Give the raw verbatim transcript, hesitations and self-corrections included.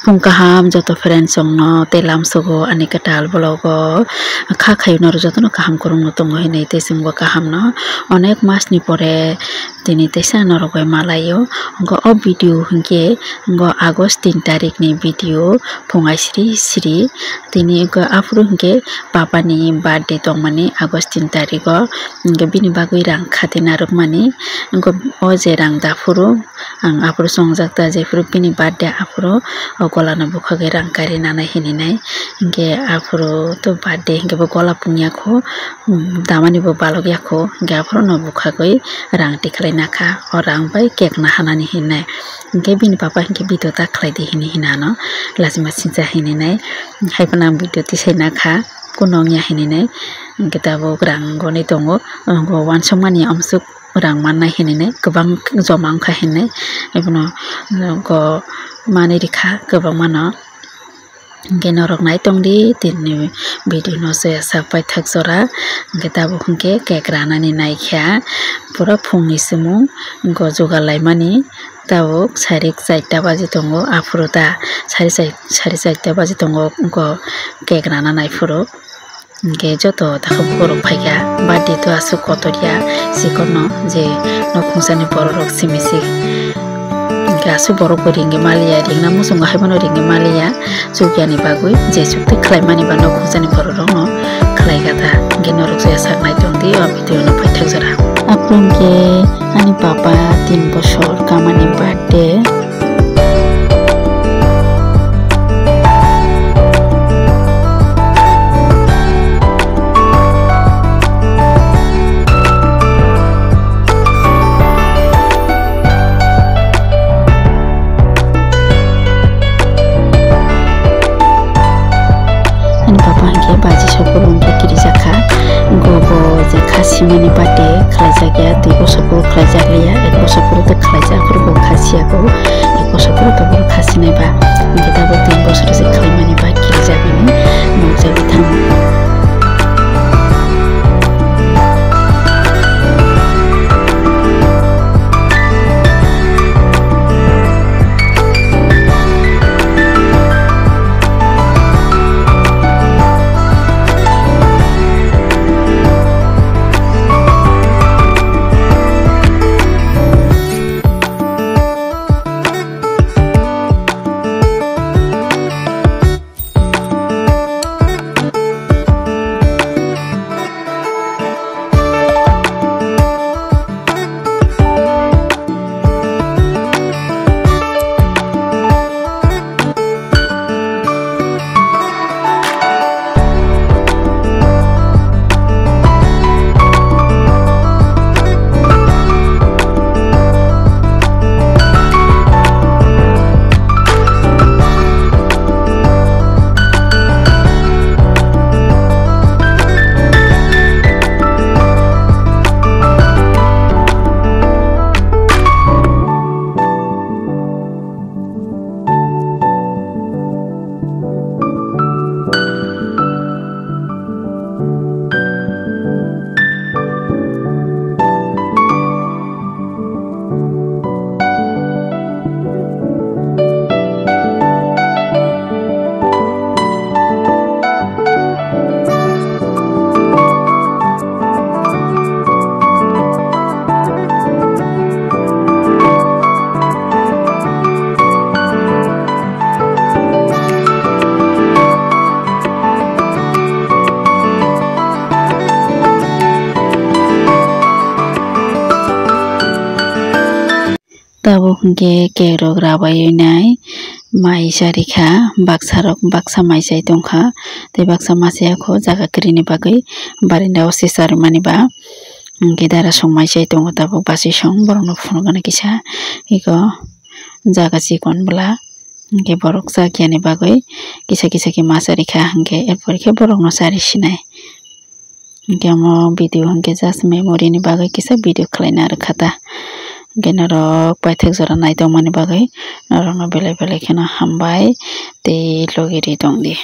Kaham joto friends rokno tei lamsogo ani kwtal vlog o kha khayo norok jotono kaham kwrwngno tongo hinwi tei chwngbo kahamno onek masni pore tini teisa norok bai malaio. Hwnkhe o video hwnkhe hwnkhe August tin tarikni video phung aisri sri tini hwnkhe aphuru hwnkhe papani birthday tongmani August tin tarigo, hwnkhe bini bagwi rang khatina rwkmani, hwnkhe o je rang daphuru ang aphuru chongjak ta, jephuru bini birthday aphuru o golano bukhagwi rang kari nanai hininai. Hwnkhe aphuru to birthday hwnkhe bo gola pungya kho, damani bo balok ya kho, hwnkhe aphuru no bukhagwi rang tikhlai nakha, o rang bai cake nahanani hinai. Hwnkhe bini papa hwnkhe video ta khlai di hini hinano lachima singcha hininai, haiphano ang video tisai nakha, kuno wngya hininai. Hwnkhe tabuk rang gonwi tongo, o wansukmani amsuk rang mannai hinwi kwbang joma wngkha hinwi, ebono go manwi rikha kwbangmano. Hwnkhe norok naitongdi tini video no soya sak paithak jora, hwnkhe tabuk hwnkhe cake ranani naikha, pura phungni simung go jugal laimani, tabuk sari charta baji tongo, aphuru ta sari char-, sari charta baji tongo, go cake rana naiphuru. Hwnkhe joto takhuk borok phaikha, birthday to aswk kotor ya, chikonno je nok khungsani bororok simi se. Hwnkhe aswk borok bo ringwi maliya, ringna muchungo haibono ringwi maliya, chukyani bagwi je chukti khlaimani ba nok khungsani bororokno khlaikha ta. Hwnkhe norok soya sak naitongdi o video no paithak jora. Aphuru hwnkhe ani papa tin bosor kamani birthday. Ani papa hwnkhe baji sokoro hwnkhe kirijak kha. Go bo je kha simani birthday khlaijak ya, tei bo sokoro khlaijak liya, ek bosor pore to khlaijak, aphuru bo kha siya kho, ek bosor pore to bo kha sinai ba. Hwnkhe tabuk tin bosor se khlaimani ba kirijak hinwi nukjagwi thango. Tabuk hwnkhe cake rok rabai nai mai charikha, baksa rok baksa mai chai tongkha, tei baksa ma chaya kho jaga kwrwini bagwi barinda o se charwmani ba. Hwnkhe dara song mai chai tongo tabuk bachwi song borokno phunukgana kisa eko jaga chikon bwla. Hwnkhe borok chakyani bagwi kisa kisa khe ma charikha, hwnkhe er pore khe borokno charwi sinai. Hwnkhe omo video hwnkhe just memory ni bagwi kisa video khwlaina rwkha ta. Hwnkhe norok paithak jora naitokmani bagwi norokno belai belai kheno hambai tei logi ri tongdi.